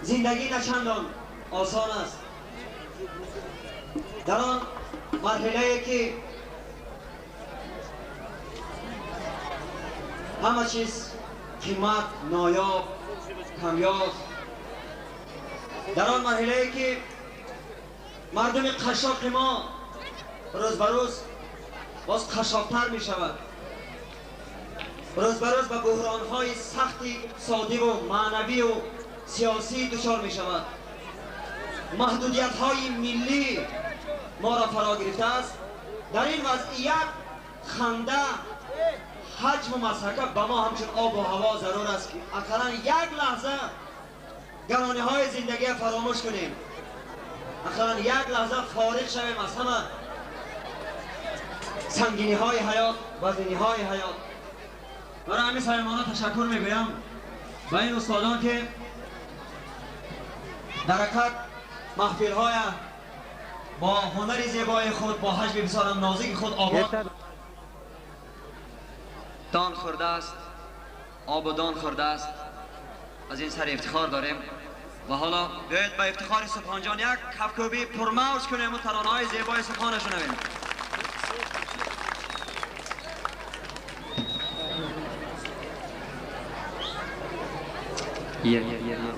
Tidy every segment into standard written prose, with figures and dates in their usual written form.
Зиндагӣ начандон осон аст. Дар он марҳилае ки ҳама чиз қимат, ноёб, камёб, дар он марҳилае ки мардуми қашшоқи мо рӯз ба рӯз боз қашшоқтар мешавад, рӯз ба рӯз ба буҳронҳои сахти иқтисодиву маънавию сиёсӣ дучор мешавад, маҳдудиятҳои миллӣ моро фаро гирифтааст. Дар ин вазъият ханда, ҳаҷму масҳака ба мо ҳамчун обу ҳаво зарур аст, ки ақаллан як лаҳза гарониҳои зиндагия фаромӯш кунем, ақаллан як лаҳза фориғ шавем аз ҳама сангиниҳои ҳаёт, вазниниҳои ҳаёт. Барои ҳамин самимона ташаккур мегӯям ба ин устодон, ки дар ҳақиқат маҳфилҳоя бо ҳунари зебои худ, бо ҳаҷми бисёрам нозики худ обод. Дон хӯрдааст, обу дон хӯрдааст, аз ин сар ифтихор дорем. Ва ҳоло биёед ба ифтихори Субҳонҷон як кафкӯбии пурмавҷ кунем ва таронаҳои зебои Субҳона шунавем. Yeah.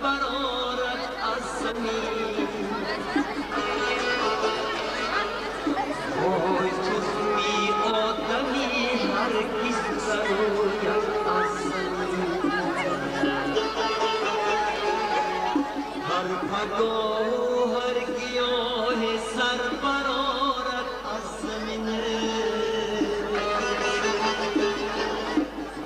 برارد از زمین. وای تخمی آدمی هرگز نروید از زمین. هر پگاه هر گیاه سر برارد از زمین.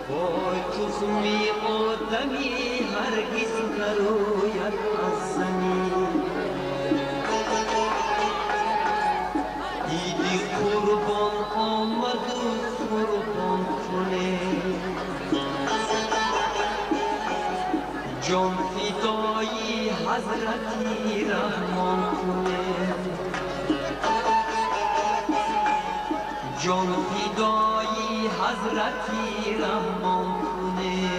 وای تخمی آدمی هرگز نروید از زمین. عید قربان آمد و قربان کنه، جان فدای حضرتی رحمان کنه، جان فدای حضرتی رحمان کنه.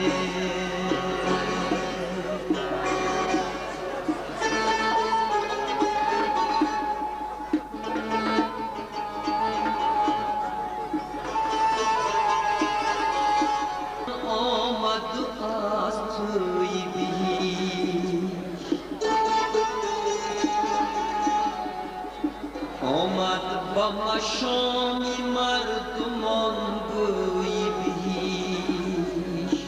آمد از توی بهشت، آمد به مشام مردمان بوی بهشت.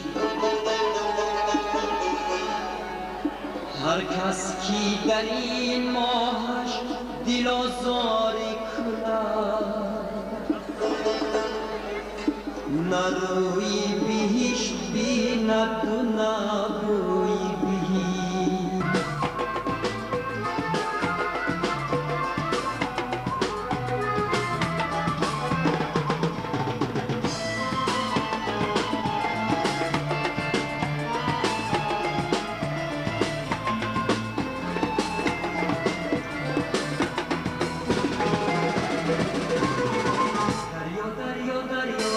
هر کس کی در این ماهش دل آزاری کند، نه روی بهشت بیند و نه بوی بهشت. دریا دریا دریا.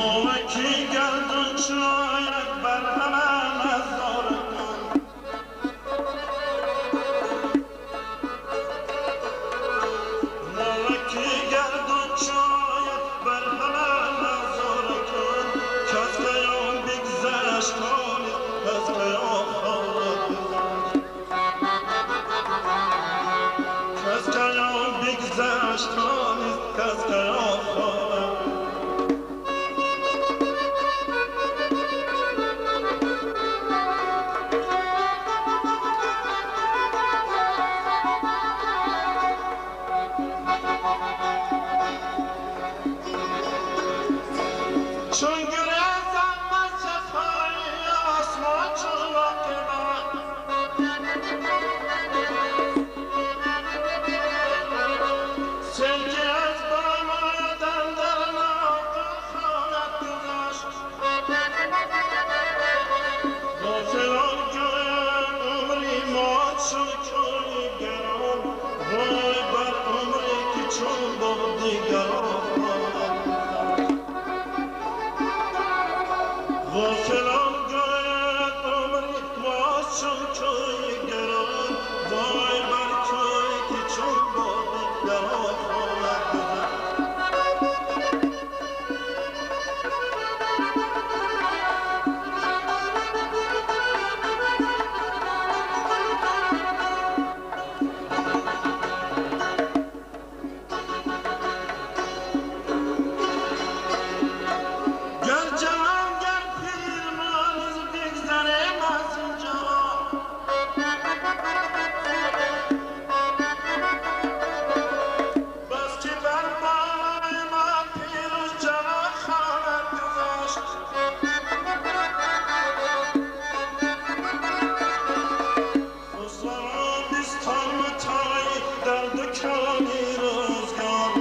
موکی گردون شاید بر همه نظاره کن موکی گردون شاید بر همه نظاره کن کز قیام بگذشت حالی کز قیام خواهد گذشت کز قیام بگذشت حالی کز قیام خواهد. چون گریزم از جفای آسمان چون عاقبت سلکی از بالای اندر ناقل خواهد گذشت. غافلان گویند عمری ما چون کوی گران وای بر عمری که چون با دیگران خواهد گذشت. غافلان گویند عمری ما چون کوی گران وای بر کوی که چون با دیگران خواهد گذشت. گر جوان گر پیر ما روز بگذریم از اینجا بس که بر بالای ما پیر و جوان خواهد گذشت. خسروان بستان متاعی در دکانی روزگار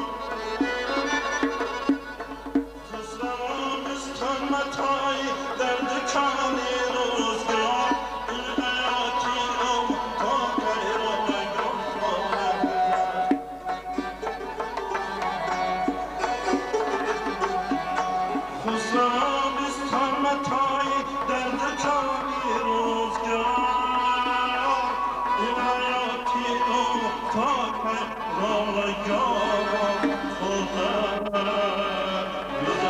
خسروان بستان متاعی در دکانی روزگار این حیاتی او تا کی رایگان خواهد گذشت. خسروان بستان متاعی در دکانی روزگار این حیاتی او تا کی رایگان خواهد گذشت.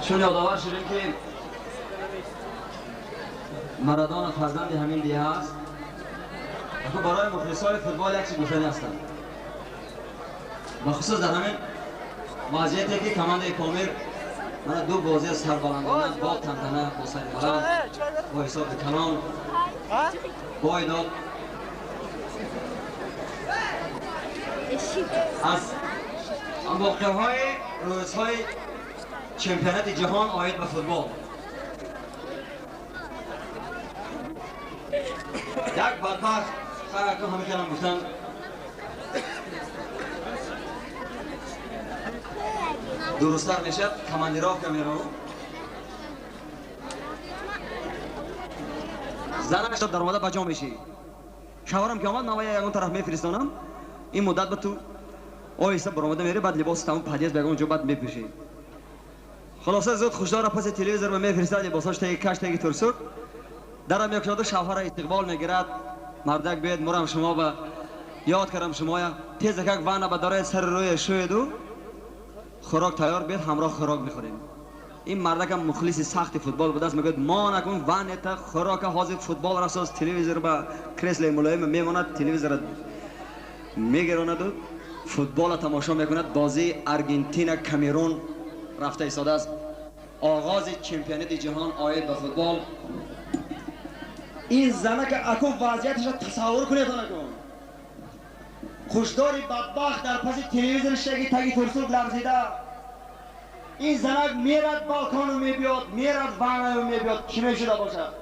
چون یادآور شدیم که مارادونا فرزند همین دیه است. برای مخلصای فوتبال یک چیز گفتنی هستند، بخصوص در همین وضعیتی که کمانده پامیر من دو بازی سربلندانه با تنتنه با سر بلند با حساب کلان بای داد. از واقعه های روزهای چمپیونات جهان آید به فوتبال یک بدبخت خیلی همه کلام گفتن درستتر میشد کماندیراف که میرو زنش در آمده بجا میشی شوهرم که آمد من یکون طرف میفرستانم این مدت به تو آهسته برآمده میره بعد لباس تمام پدیز به اونجا بعد میپوشی. خلاصه زود خوشدار پس تلویزیون رو میفرستاد لباساش تایی کش تایی ترسوک درم یک شده شوهر استقبال میگیرد مردک بیاد مرم شما به یاد کردم شما تیز یک وانه به دارای سر روی شویدو خوراک تیار بیاد همراه خوراک میخوریم. این مردک هم مخلص سخت فوتبال بوده است میگوید ما نکن وانه تا خوراک حاضر فوتبال را ساز تلویزیون به کرسل ملایم میماند تلویزیون میگیراند و فوتبال تماشا میکند. بازی ارژانتین کامرون رفته ایستاده است. آغاز چمپیونات جهان آید به فوتبال. این زنک اکو وضعیتش را تصور کنید نکن خوشداری بدبخت در پس تلویزیون شگی تگی ترسوک لرزیده. این زنک میرد بالکن و میبیاد میرد وانه و میبیاد چی میشده باشد؟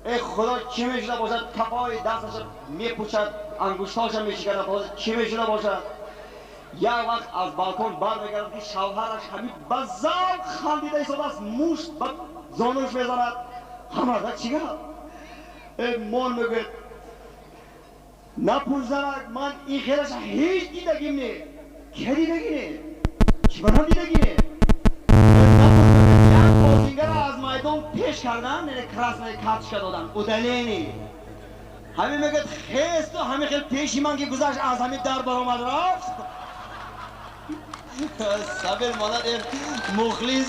ای خدا چی میشده باشد؟ کفای دستش میپوشد انگشتاش میشکند چی میشده باشد؟ یک وقت از بالکن برمیگردد که شوهرش همین به ذوق خندیده ایستاده است مشت به زانوش میزند. همه چی گفت؟ Мон мегӯяд напурзанак, ман ин хелаша ҳеҷ дидагим не. Ке дидагӣ не? Чӣ барам дидагӣ не? Як бозингара аз майдон пеш кардан, яъне красная карточка додан, удаление. Ҳамин мегӯяд хесту ҳамин хел пеши ман ки гузашт, аз ҳамин дар баромад рафт. Сабир монад мухлис.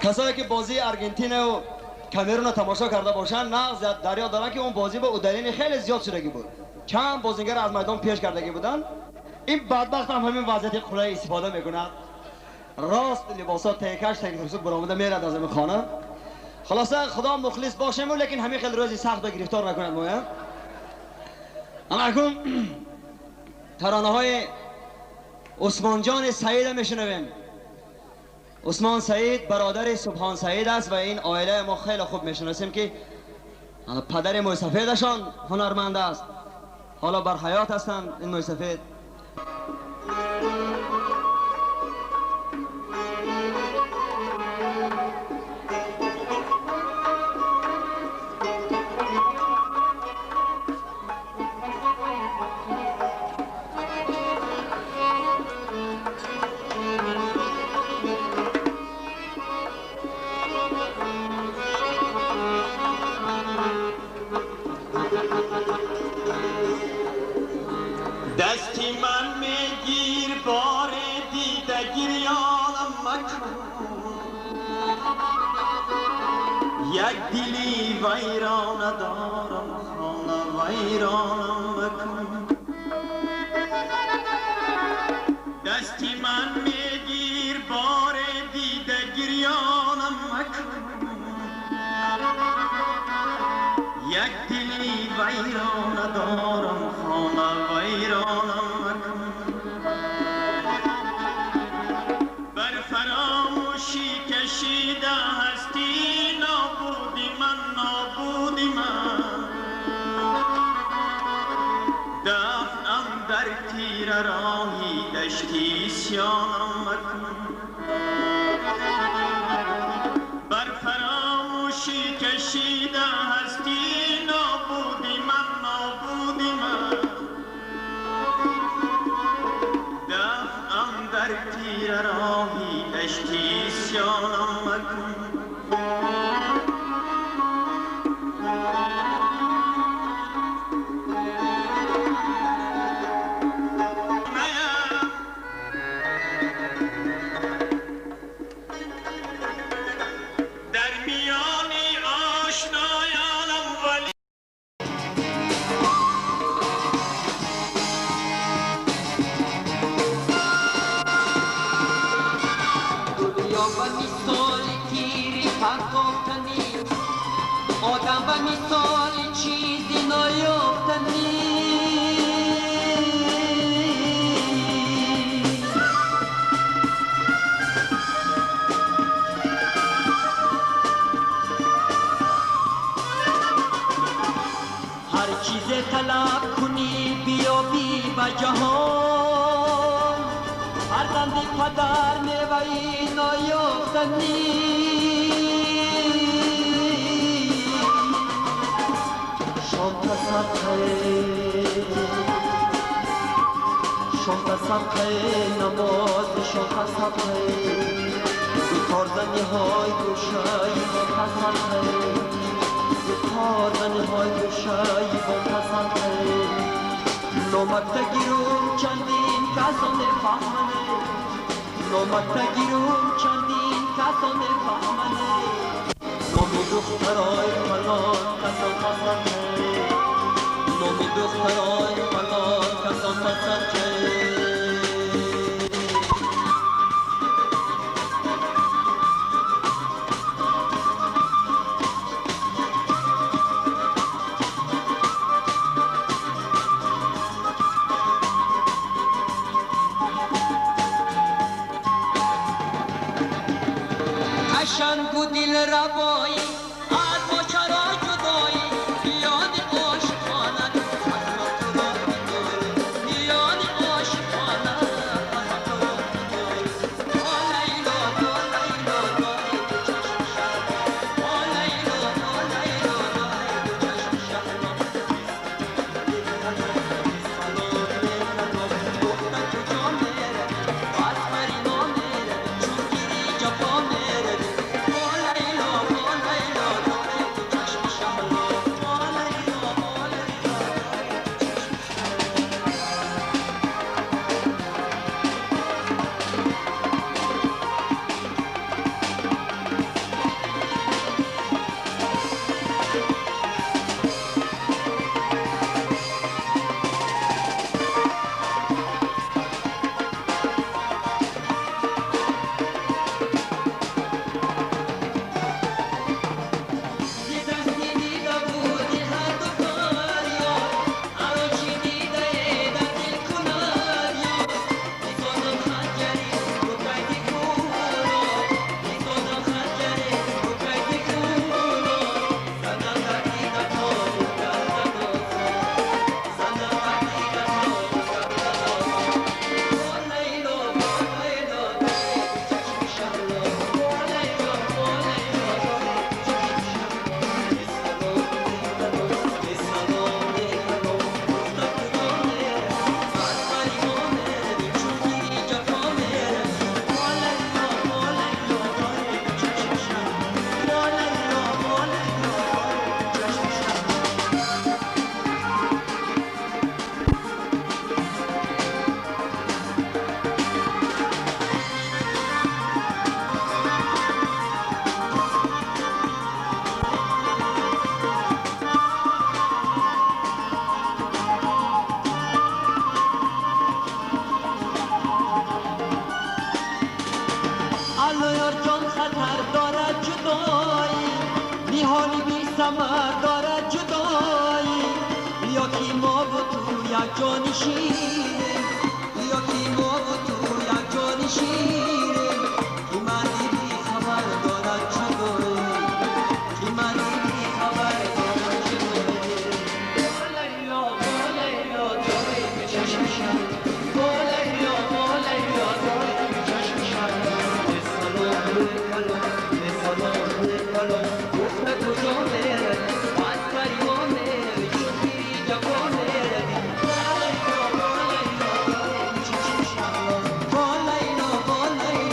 Касое ки бозии Аргентинаю Камеруна тамошо карда бошанд, нағз дарё доранд, ки он бозӣ ба удаление хеле зиёд шудагӣ буд. Чанд бозингар аз майдон пеш кардагӣ буданд. Ин бадбахт ҳам ҳамин вазъияти қулай истифода мекунад. Рост либосо текаш текусук баромада мерад аз ҳамин хона. Хулоса, худо мухлис бошему, лекин ҳамин хел рӯзи сахт ба гирифтор накунад моя. Ана акун таронаҳои Усмонҷони Саида мешунавем. Усмон Саид бародари Субҳон Саид аст ва ин оилаи мо хеле хуб мешиносем, ки падари мӯйсафедашон ҳунарманд аст. Ҳоло бар ҳаёт ҳастанд ин мӯйсафед. دستی من میگیر بار دیده گریانم مکن، یک دلی ویرانه دارم خانه ویرانم مکن. دستی من میگیر بار دیده گریانم مکن، یک دلی ویرانه دارم خانه ویرانم مکن. بر فراموشی کشیده هستی نابودی من نابودی من، دفنم در تیره راهی دشتی سیانم مکن. بر فراموشی کشیده هستی نابودی من نابودی من، دفنم در تیره راهی دشتی سیانم مکن. در میان آشنایانم ولی دنیا به مثال تیری پرتافتنی، آدم به مثال چیزی نایافتنی. هر چیز طلب کنی بیابی به جهان، فرزند پدر میوه‌ای نایافتنی. شام تا صبح نماز، شام تا صبح دوتار زنی های گوشای با پسند، دوتار زنی های گوشای با پسند. نامکتگیرم چندین کسان فهمنه، نامکتگیرم چندین کسان فهمنه. نامی دخترای فلان کسان پسنده، نامی دخترای فلان کسان پسنده. قشنگ و دل ربایی از Кори бесамар дорад ҷудоӣ, ё ки мо ва ту якҷо нишинем, ё ки мо ва ту якҷо нишинем, ки марди бехабар дорад ҷудоӣ, ки марди бехабар дорад ҷудоӣ. Лайло, Лайло, дорӣ ба чашми шаб, Лайло, Лайло, дорӣ ба чашми шаб. Салом калом, салом калом, гуфта куҷо меравӣ? Аз пари мо меравӣ, чун пири ҷафо меравӣ. Лайло, Лайло, дорӣ ба чашми шаб, Лайло, Лайло.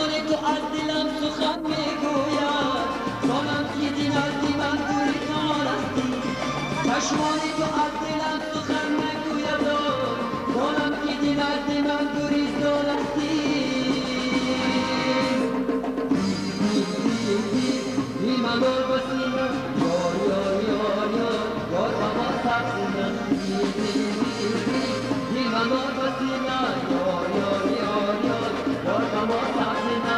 Чашмони ту аз дилам сухан мегӯяд, донам ки дин аз диман гурезон ҳастӣ. Чашмони ту аз дилам сухан мегӯяд, донам ки дин аз диман гурезон ҳастӣ. Дил мадор ба сина, ёр ёр ёр ёр, ёр ба мо сабзина. Дил мадор ба сина, ёр ёр ёр ёр, ёр ба мо сабзина.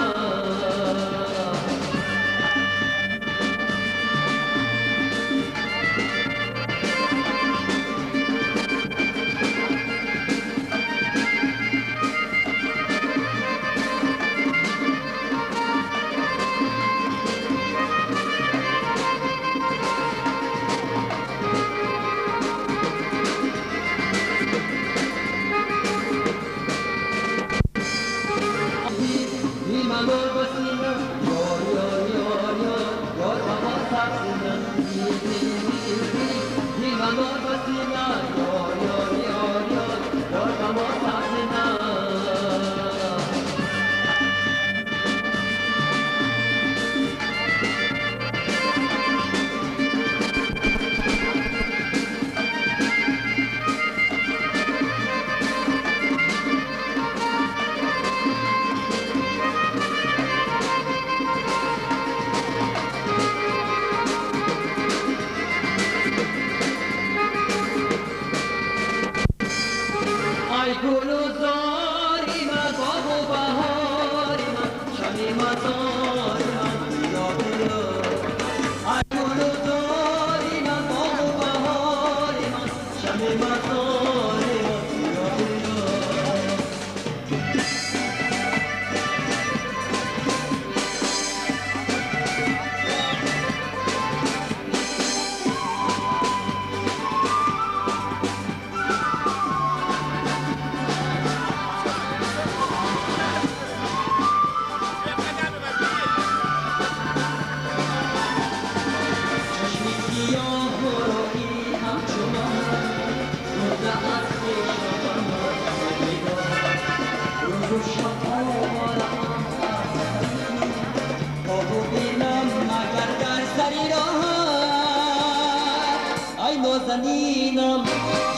نازنینم،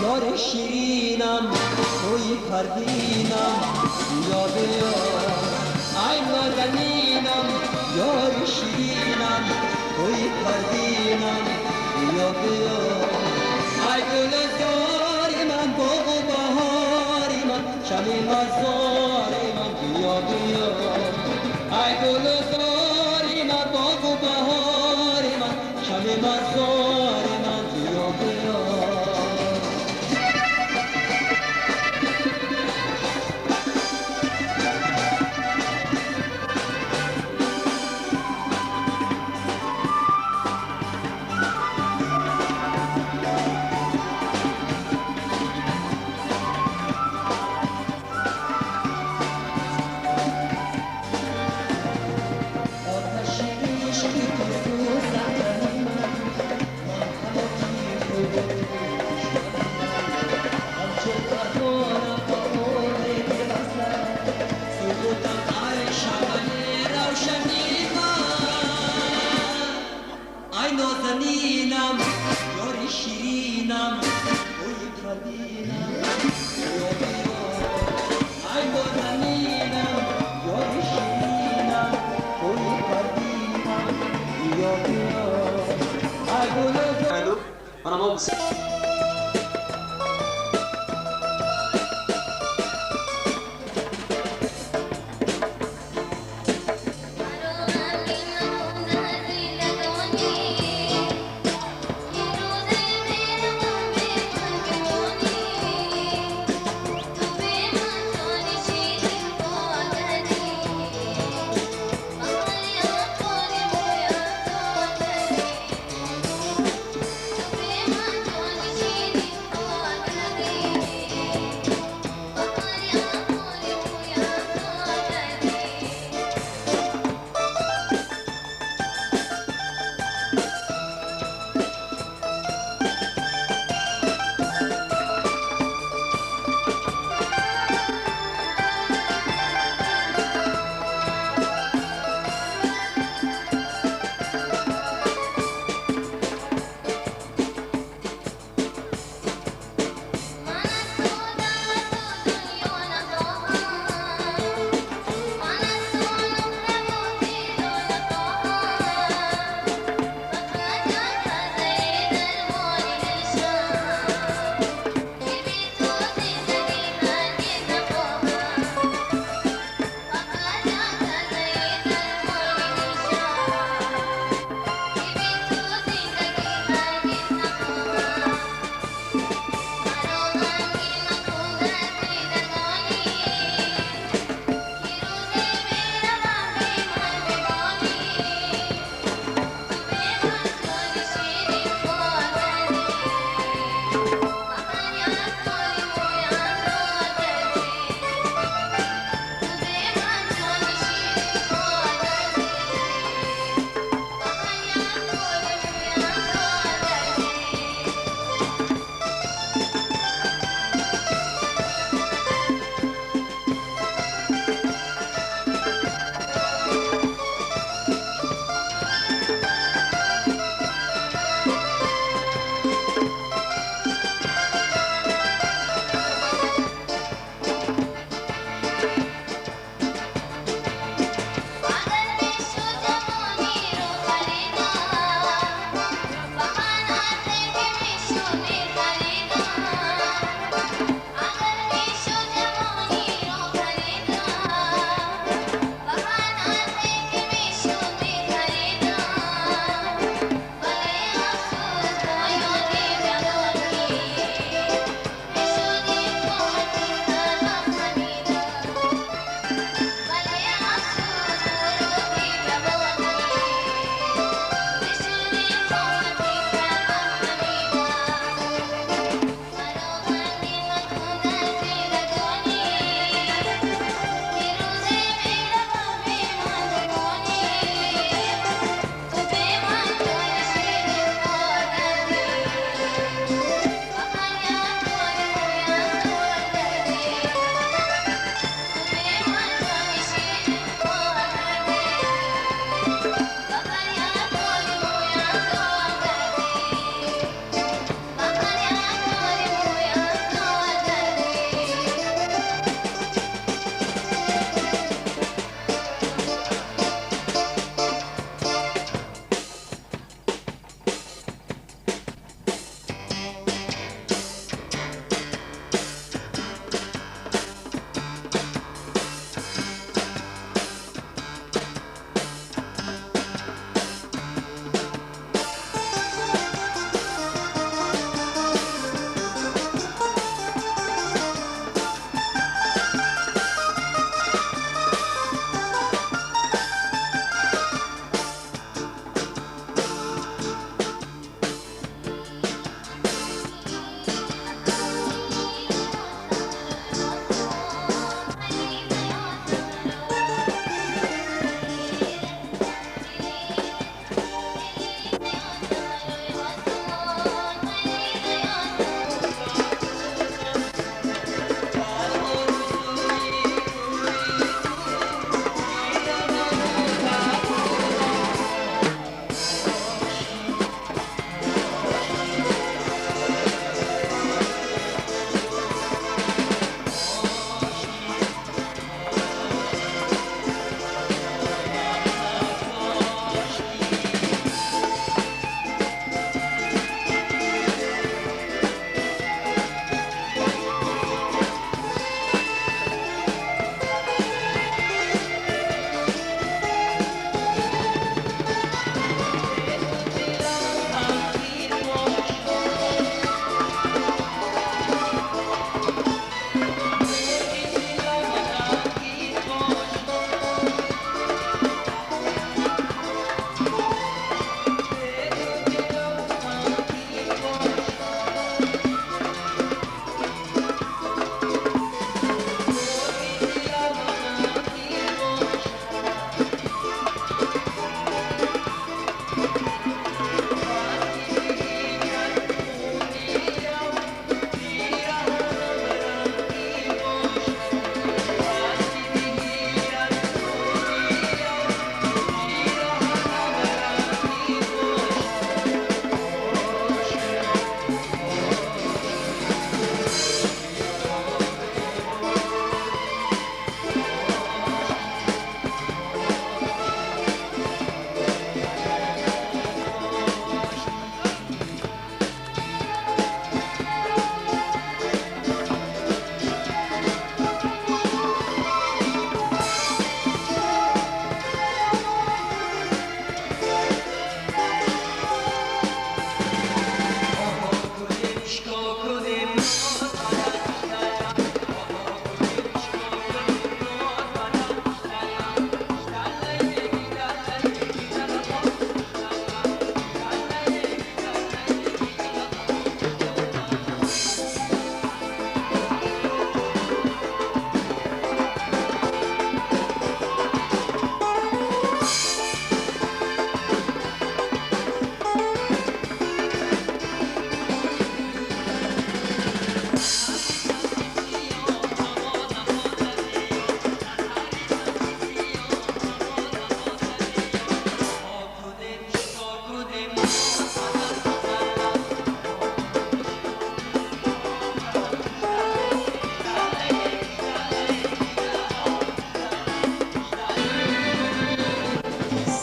یار شیرینم، توی پروینم، بیا بیا. ای نازنینم، یار شیرینم، توی پروینم، بیا بیا. ای گل زار من، باغ و بهار من، شب مزار من، بیا بیا. ای گل زار من، باغ و بهار من، شب مزار من، بیا بیا. نازنینم، یار شیرینم، توی پروینم، بیا بیا. ای نازنینم، یار شیرینم، توی پروینم، بیا بیا. ای گل. Thank you.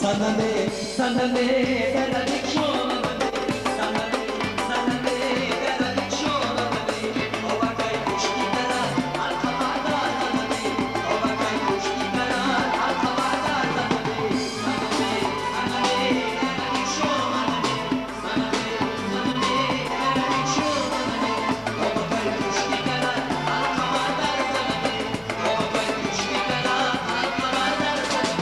Санаме, санаме, дараdik шомадаме, санаме, санаме, дараdik шомадаме, обакай пушти дарат, алқама дарзанаме, обакай пушти дарат, алқама дарзанаме, санаме, санаме, дараdik шомадаме, санаме, санаме, дараdik шомадаме, обакай пушти дарат, алқама дарзанаме, обакай пушти дарат, алқама дарзанаме.